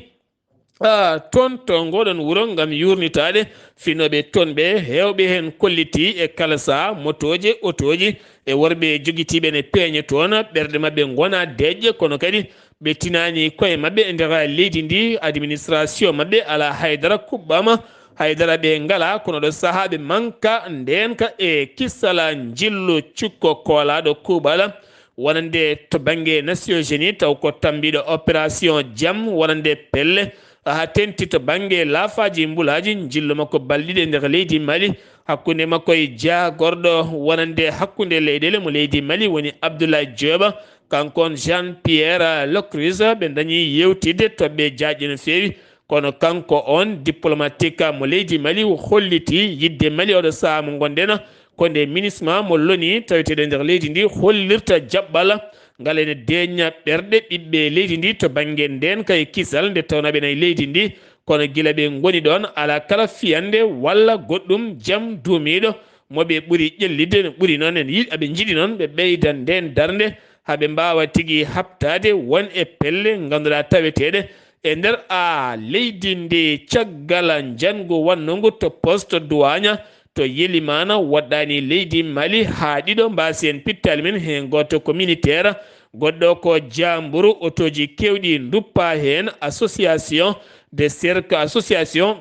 ah, toon to ngoɗon wuro ngam yuurnitaade finooɓe toon ɓe, heewɓe heen kollitii e kala sahaa motooje, otooji e worɓe jogitiiɓe ne peeña toon, ɓerɗe maɓɓe ngonaa deeƴƴe, kono kadi ɓe tinaani koye maɓɓe e nder leydi ndi, administration maɓɓe alaa haydara kuɓɓaama, haydara ɓe ngalaa, kono ɗo sahaa ɓe manka ndeenka e kisala njillu cukko koolaaɗo kuuɓala, wonande to bannge Nations Unies, taw ko tammbiiɗo opération jam, wonande pelle, haa teeŋti to bannge laafaaji mbulaaji, njillu makko balɗiɗi e nder leydi Mali, hakkunde makko e jaagorɗo wonande hakkunde leyɗeele mo leydi Mali woni Abdoulaye Diop, kanko on Jean Pierre Lacruz, ɓe ndañi yewtidde toɓɓe jaajɗe no feewi, kono kanko on diplomatique mo leydi Mali holliti yidde Mali oɗo sahaa mo ngonɗen ko nde MINUSMA mo loni taweteeɗo e nder leydi ndi hollirta jaɓɓal ngal ene deeƴna ɓerɗe ɓiɓɓe leydi ndi to bannge ndeenka e kisal nde tawnoo ɓe nayi leydi ndi, kono gila ɓe ngoni ɗoon alaa kala fiyannde walla goɗɗum jam duumiiɗo mo ɓe ɓuri ƴellitde no ɓuri noon en yiɗ-, aɓe njiɗi noon ɓe ɓeyda ndeen darnde haa ɓe mbaawa tigi haɓtaade won e pelle ngannduɗaa taweteeɗe e nder a leydi ndi. Caggal njanngu wannungu to poste douane to Yelimaana woɗɗaani leydi Mali haa ɗiɗo mbaasi en pittaali men heen gooto ko militaire, goɗɗo ko jaamburu otooji keewɗi nduppa heen association de cercle, association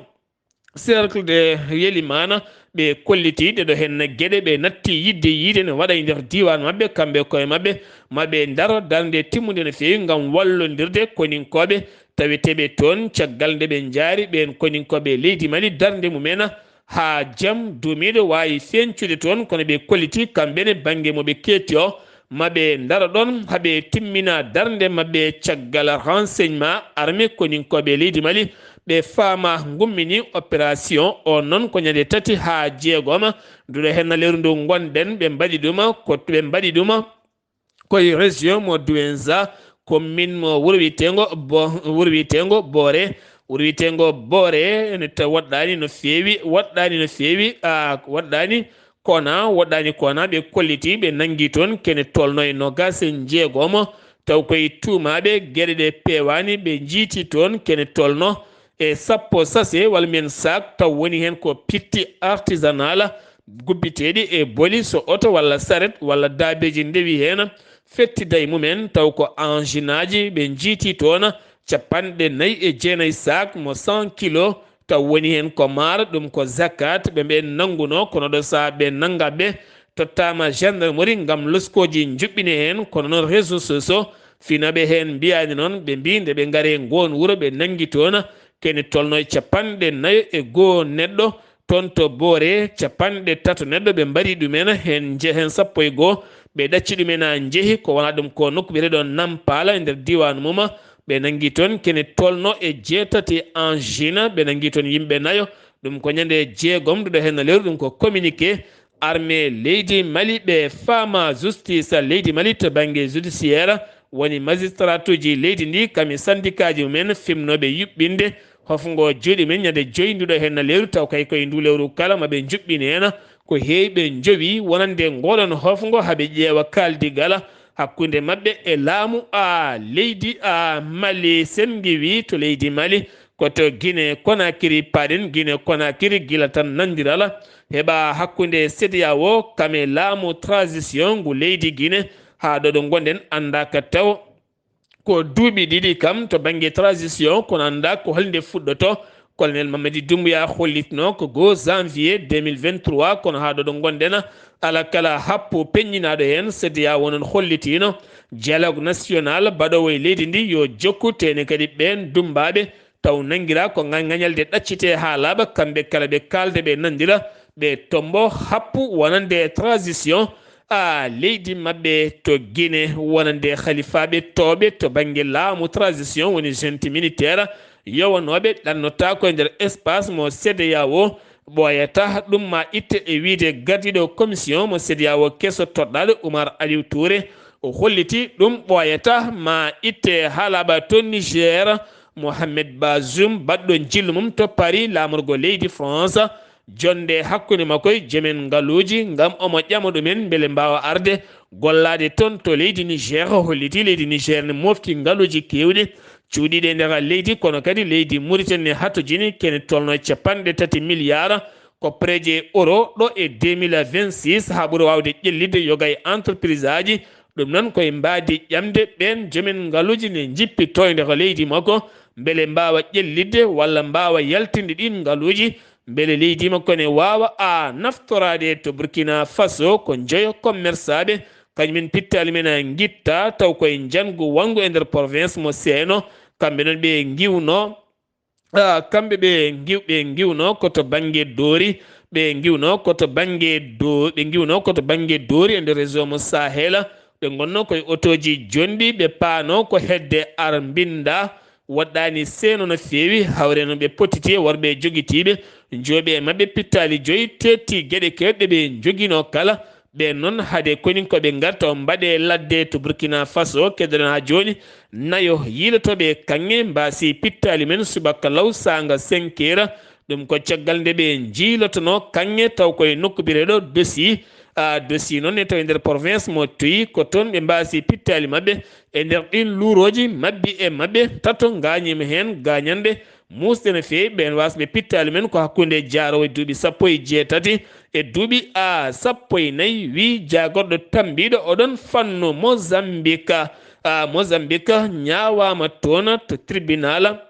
cercle de Yelimaana, ɓe kolliti ɗeɗo heen geɗe, ɓe natti yiɗde yiide ne waɗa e nder diiwaan maɓɓe, kamɓe koye maɓɓe, ma ɓe ndaro darnde timmunde no feewi ngam wallondirde koninkooɓe taweteeɓe toon, caggal nde ɓe njaari ɓeen koninkooɓe leydi Mali darnde mumen haa jam duumiiɗo waawi feeñcude toon, kono ɓe kolliti kamɓe ne bannge mo ɓe keetti o, ma ɓe ndaro ɗoon haa ɓe timmina darnde maɓɓe. Caggal renseignement armée koninkooɓe leydi Mali, ɓe faama ngummini opération o noon ko ñande tati haa jeegoma nduɗo heen lewru ndu ngonɗen, ɓe mbaɗi ɗuma ko ɓe mbaɗi ɗuma koye région mo Douenza, commune mo wuro wiyeteengo Bo-, wuro wiyeteengo Boore. Wuro wiyeteengo Boore ene ta-, woɗɗaani no feewi, woɗɗaani no feewi, a, woɗɗaani kona, woɗɗaani kona, ɓe kolliti, ɓe nanngi toon kene tolno e noogaas e jeegomo, taw koye tuumaaɓe geɗe ɗe peewaani, ɓe njiiti toon kene tolno e sappo sachet walla mbiyen sac, taw woni heen ko pitti artisanal, gubbiteeɗi e boli, so oto walla saret walla daabeeji ndewi heen, fettida e mumen, taw ko engine aji ɓe njiiti toon, capanɗe nayi e jeenayi saak mo cent kilo, taw woni heen ko maar, ɗum ko zakat, ɓe ɓe nanngunoo, kono ɗo sahaa ɓe nannga ɓe, tottaama gendarmerie ngam loskooji njuɓɓini heen, kono noon réseaux sociaux finooɓe heen mbiyaani noon, ɓe mbii nde ɓe ngari e ngoon wuro, ɓe nanngi toon kene tolnoo e capanɗe nayo e goo neɗɗo, toon to Boore, capanɗe tato neɗɗo ɓe mbaɗi ɗumen heen, nje-, heen sappo e goo ɓe ɗacci ɗumen, haa njehi ko wonaa ɗum ko nokku biyeteeɗo Nampala e nder diiwaan mum. Ɓe nanngi toon kene tolnoo e jeetati en Chine, ɓe nanngi toon yimɓe nayo, ɗum ko ñande jeegom nduɗo heen lewru, ɗum ko communiqué armée leydi Mali, ɓe faama justice leydi Mali to bannge judiciaire, woni magistratuuji leydi ndi, kam e syndicat ji mumen fimnooɓe yuɓɓinde hofngo juuɗe men ñande joyi nduɗo heen lewru, taw kay koye ndu lewru kala ma ɓe njuɓɓin heen ko heewi ɓe njowi wonande ngoɗon hofngo, haa ɓe ƴeewa kaaldigal hakkunde maɓɓe e laamu a leydi a Mali. Sen ngiwi to leydi Mali, ko to Guinée Conakry paɗen. Guinée Conakry gila tan nanndiral heɓa hakkunde CEDEAO kam e laamu transition ngu leydi Guinée. Haa ɗo ɗo ngonɗen anndaaka taw ko duuɓi ɗiɗi kam to bannge transition, kono anndaa ko holnde fuɗɗoto. Colonel Mamadi Doumbouya hollitno ko goo janvier deux mille vingt-trois, kono haa ɗo ɗo ngonɗen, ala kala happu peññinaaɗo heen. CEDEAO noon hollitiino dialogue national baɗoowo e leydi ndi yo jokku, tene kadi ɓeen dummbaaɓe taw nanngiraa ko ŋa-, ŋañalde ɗaccitee haa laaɓa, kamɓe kala ɓe kaalda, ɓe nanndira, ɓe tommbo happu wonande transition a leydi maɓɓe to Guinée, wonande halifaaɓe tooɓe to bannge laamu transition, woni junte militaire, yowanooɓe ɗannotaako e nder espace mo CEDEAO, ɓooyata ɗum ma itte, e wiyde gardiiɗo commission mo CEDEAO keso toɗɗaaɗo Oumar Aliou Touré, o holliti ɗum ɓooyata ma itte haa laaɓa to Niger. Mohamed Bazoum, baɗɗo njillu mum to Paris, laamorgo leydi France, jonnde hakkunde makko e joomen ngaluuji ngam omo ƴama ɗumen mbele mbaawa arde gollaade toon to leydi Niger. Holliti leydi Niger ne mofti ngaluuji keewɗi cuuɗiiɗi e nder leydi, kono kadi leydi Mauritanie ne hatojini kene tolnoo e capanɗe tati milliards koppereeje euro ɗo e deux mille vingt-six, haa ɓuri waawde ƴellitde yoga e entreprise aji. Ɗum noon ko e mbaadi ƴamde ɓeen joomen ngaluuji ne njippitoo e nder leydi makko, mbele mbaawa ƴellitde walla mbaawa yaltinde ɗiin ngaluuji, mbele leydi makko ne waawa a naftoraade. To Burkina Faso, ko njoyo commerçaaɓe, kañumen pittaali men a ngitta, taw koye njanngu wanngu e nder province mo Seeno, kamɓe noon ɓe ngiwno, ah, kamɓe ɓe ngiw-, ɓe ngiwno ko to bannge Doori, ɓe ngiwno ko to bannge Do-, ɓe ngiwno ko to bannge Doori e nder région mo Sahel, ɓe ngonno koye otooji jonɗi, ɓe paano ko hedde ar mbinnda, woɗɗaani Seeno no feewi, hawre no ɓe potiti e worɓe jogitiiɓe, njooɓe e maɓɓe pittaali joyi, teetti geɗe keewɗe ɓe njoginoo kala. Ɓeen noon, hade koninkooɓe ngarta o mbaɗe ladde to Burkina Faso, keddoɗen haa jooni, nayo yiilotooɓe e kaŋŋe mbaasi pittaali men subaka law saanga cinq heures. Ɗum ko caggal nde ɓe njiilotonoo kaŋŋe taw koye nokku biyeteeɗo Dosi. A, Dosi noon ne tawi nder province mo Toyi, ko toon ɓe mbaasi pittaali maɓɓe. E nder ɗiin luurooji, mabbi e maɓɓe tato ngaañiima heen gaañanɗe muusɗe no feewi. Ɓeen waasɓe pittaali men ko hakkunde jaaroowo e duuɓi sappo e jeetati e duuɓi a sappo e nayi, wii jaagorɗo tambiiɗo oɗon fannu Mozambique. A, Mozambique ñaawaama toon to tribunal,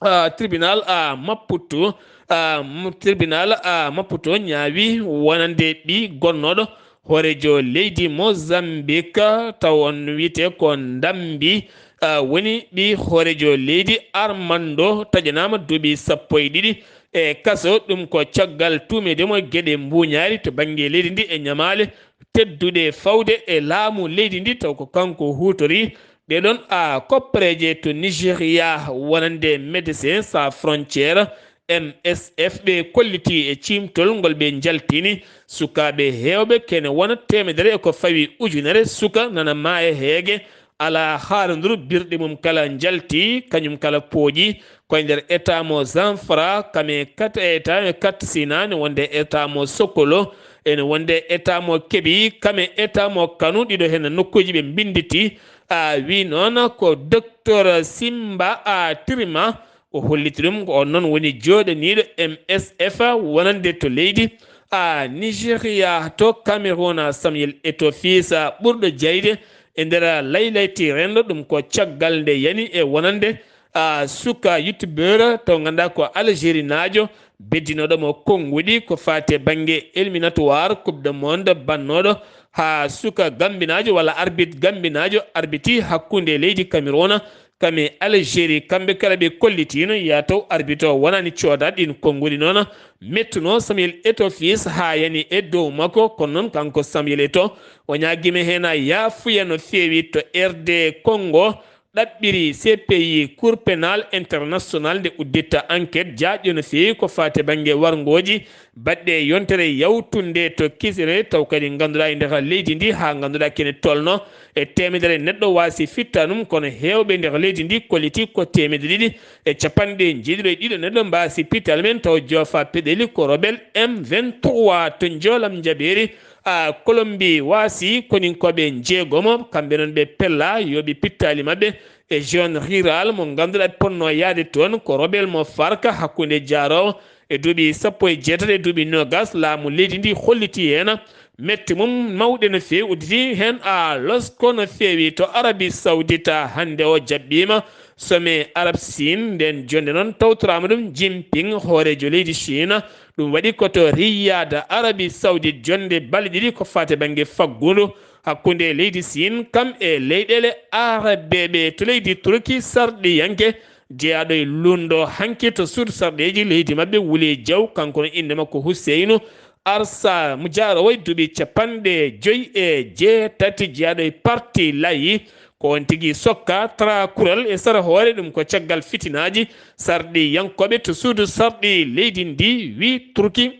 a, tribunal a Maputo, a, mo-, tribunal a Maputo ñaawi wonande ɓii gonnooɗo hooreejo leydi Mozambique, taw on wiyetee ko Ndambi, a, woni ɓii hooreejo leydi Armando, taƴanaama duuɓi sappo e ɗiɗi e kaso. Ɗum ko caggal tuumeede mo geɗe mbuuñaari to bannge leydi ndi e ñamaale tedduɗe fawde e laamu leydi ndi, taw ko kanko huutori ɗee ɗoon a koppereeje to Nigeria, wonande Médecins Sans Frontières, M S F, ɓe kolliti e ciimtol ngol ɓe njaltini sukaaɓe heewɓe kene wona teemedere e ko fawi ujunere suka nana maaya heege, alaa haaranduru, birɗi mum kala njalti, kañum kala pooƴi. Koye nder état mo Zamfara, kame kat-, état Katsina, ne wonde état mo Sokolo, ene wonde état mo Kebbi, kame état mo Kano, ɗiɗo heen nokkuuji ɓe mbinnditi. A, wi noon ko docteur Simba a Tirima, o holliti ɗum, ko on noon woni jooɗaniiɗo M S F wonande to leydi, a, Nigeria, to Cameroun, Samuel Eto'o Fils, ɓurɗo jayde e nder laylayti renndo. Ɗum ko caggal nde yani e wonande, a suka youtubeur taw ngannduɗaa ko algérie naajo, beddinooɗo mo konnguɗi ko faati e bannge éliminatoire coupe de monde bannooɗo haa suka gambinaajo walla arbitre gambinaajo arbiti hakkunde leydi cameroun kam e algérie. Kamɓe kala ɓe kollitiino yataw arbitre o wonani coodaɗo ɗin konnguɗi noon mettuno samuel eto fils haa yani e dow makko. Kono noon kanko samuel eto o ñaagima heen yaafuya no feewi to rd congo ɗaɓɓiri cpi cour pénal international nde udditta enquête jaaƴo no feewi ko faati bannge warngooji baɗɗe e yontere yawtunde to kisere taw kadi ngannduɗaa e nder leydi ndi haa ngannduɗaa kene tolno e teemedere neɗɗo waasi fitta ɗum kono heewɓe nder leydi ndi kolliti ko teemedde ɗiɗi e capanɗe jeeɗiɗo e ɗiɗo neɗɗo mbaasi pital men taw joofa peɗeli ko robel m vingt-trois to njoolam njabeeri a kolombi waasi koninkooɓe njeegomo kamɓe noon ɓe pella yooɓi pittaali maɓɓe e jeune rural mo ngannduɗaa ponno yaade toon ko robel mo farka hakkunde jaaroowo e duuɓi sappo e jeetati e duuɓi nogas laamu leydi ndi holliti heen metti mum mawɗe no feewi udditi heen a losko no feewi to arabi saudita hannde o jaɓɓiima some arab sin nden jonde noon tawtoraama ɗum jimping hooreejo leydi chine ɗum waɗi ko to riyada arabi saudit jonde balɗe ɗiɗi ko faate bannge faggundu hakkunde leydi siin kam e leyɗeele arabeeɓe to leydi turki sarɗiyanke jeyaaɗo e lundo hanki to suudu sarɗeeji leydi maɓɓe wuli jaw kanko no innde makko husseynu arsa mo jaarowo e duuɓi capanɗe joyi e jeetati jeyaaɗo e parti layi ko on tigi sokka tra kural e sara hoore ɗum ko caggal fitinaaji sarɗiyankooɓe to suudu sarɗi leydi ndi wi turki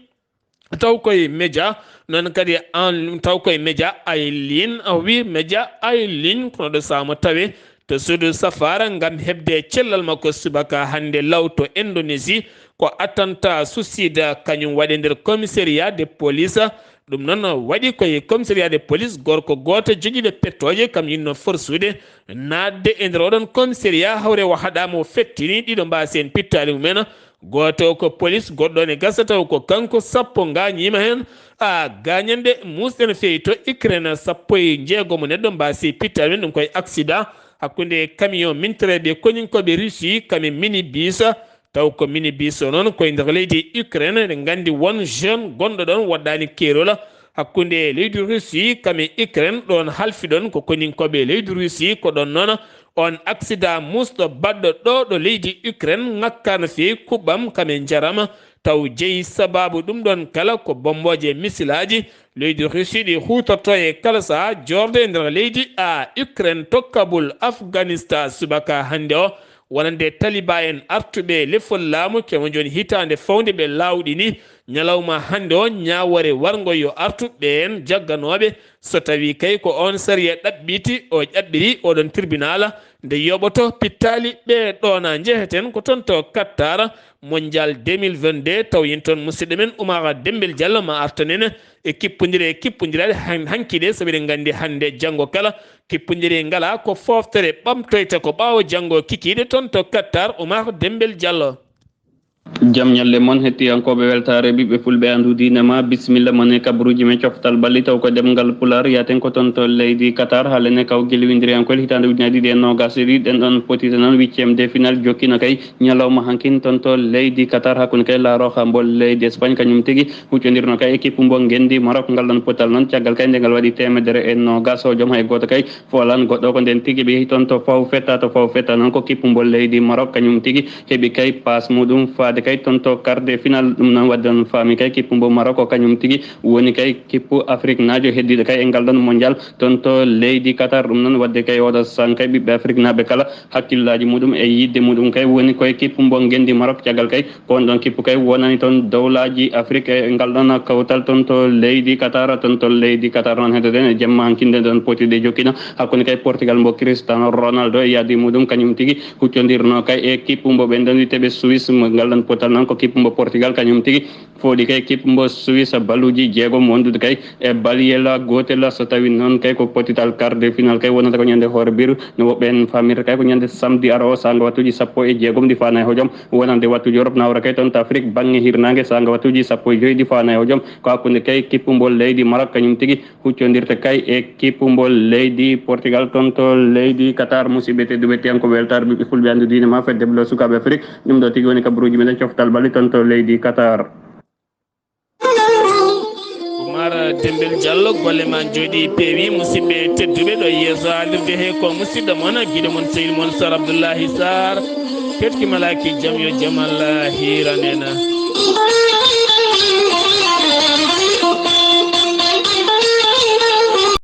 taw koye média noon kadi en taw koye média aylin o wi média aylin kono ɗo saamo tawe to suudu safara ngam heɓde cellal makko subaka hannde law to indonésie ko attanta suicide kañum waɗe nder commissariat de police ɗum noon waɗi koye commissariat de police gorko gooto jogiiɗo pettooje kam yinno forsude naatde e nder oɗon commissariat hawre o haɗaama o fettini ɗiɗo mbaasi en pittaali mumen gooto ko police goɗɗo ne gasa taw ko kanko sappo ngañiima heen a gañande muusɗe no feewi to ukraine sappo e jeegomo neɗɗo mbaasi pittaali men ɗum koye accident hakkunde camion mintereeɓe koninkooɓe russie kami minibus taw ko minibus o noon koye nder leydi ukraine eɗen nganndi won jeune gonɗo ɗon waɗɗaani keerol hakkunde leydi russie kami ukraine ɗon halfiɗon ko koninkooɓe leydi russie ko ɗon noon on accident musɗo baɗɗo ɗo ɗo leydi ukraine ŋakka no feewi kuɓɓam kame njaram taw jeyi sababu ɗum ɗon kala ko bombooje misilaaji leydi russie ɗi huutorto e kala saha jorde e nder leydi a ukraine to kabul afghanistan subaka hannde o wonande taliba en artuɓe lefol laamu kemo joni hitaande fawde ɓe laawɗini ñalawma hannde o ñaawore warngo yo artu ɓeen jagganooɓe so tawi kay ko on sariya ɗaɓɓiti o ƴaɓɓiri oɗon tribunal nde yoɓoto pittaali ɓe ɗoona njeheten ko toon to kattara mondial deux mille vingt-deux taw yen toon musidɗo men umara dembel diallo ma artanen e kippodire e kippodiraɗe hankiɗe sabu eɗen nganndi hannde janngo kala kippodire ngala ko foftere ɓamtoyta ko ɓaawo janngo kikiiɗe toon to kattar umar dembel diallo jam ñalle mon hettiyankooɓe weltaare ɓiɓɓe fulɓe anndu diine ma bisimilla mon e kabaruuji men coftal ɓalli taw ko ɗemngal pulaar yaaten ko toon to leydi qatar haalene kaw gelwindiriyankol hitaande ujunaaji ɗiɗi e noogaas e ɗiɗi ɗen ɗon potita noon huitiéme de final jokkino kay ñalawma hankin toon to leydi qatar hakkunde kay laarooka mbo leydi espagne kañum tigi huccondirno kay équipe mbo ngenndi maroc ngal ɗon potal noon caggal kay nde ngal waɗi temedere e noogaas o joom hay gooto kay Folan goɗɗo ko nden tigi ɓe yehi toon to faw fetta to faw fetta noon ko kippu mbo leydi maroc kañum tigi heɓi kay passe muɗum faade kay toon to quart de final ɗum noon wadde on faami kay kippu mbo maroc ko kañum tigi woni kay kippu afrique naajo heddiɗo kay e ngal ɗon mondial toon to leydi qatar ɗum noon wadde kay oɗo san kay ɓiɓɓe afrique naaɓe kala hakkillaji muɗum e yidde muɗum kay woni koye kippu mbo ngendi maroc caggal kay ko on ɗon kippu kay wonani toon dowlaji afrique e ngal ɗon kawtal toon to leydi qatar toon to leydi qatar noon heddoɗen e jamma hankinde ɗon poti ɗe jokkino hakkunde kay portugal mbo cristiano ronaldo e yaadi muɗum kañum tigi huccodirno kay e kippu mbo ɓen ɗon witeɓe suisse ngal ɗon potal noon ko kippu mbo portugal kañum tigi Fooɗi kay kippu mbo Suisse baluuji jeegom wondude kay e balyela gootela. So tawi noon kay ko potital quart de final kay wonata ko ñande hoore biru no woɓɓe en famirta kay ko ñande samedi ara o saanga wattuji sappo e jeegom ɗi faana e hojom wonande wattuji Europe nawra kay toon to Afrique bannge hirnaange saanga wattuji sappo e joyi ɗi faana e hojom. Ko hakkunde kay kippu mbo leydi Maroc kañum tigi huccondirta kay e kippu mbo leydi Portugal toon to leydi Qatar. Musidɓe tedduɓe tiyan ko weltaare ɓiɓɓe fulɓe anndu diine ma fedde blo sukaaɓe Afrique. Ɗum ɗo tigi woni kabaruuji meɗen coftal balli toon to leydi Qatar. Umar Dembel Diallo, golle ma jooɗi peewi. Musidɓe tedduɓe, ɗo yeeso haalirde he ko musidɗo mon, giɗo mon, sehil mon, Sar Abdoullahi Sarr. Ketki malaki jam, yo jam Allah hiran en.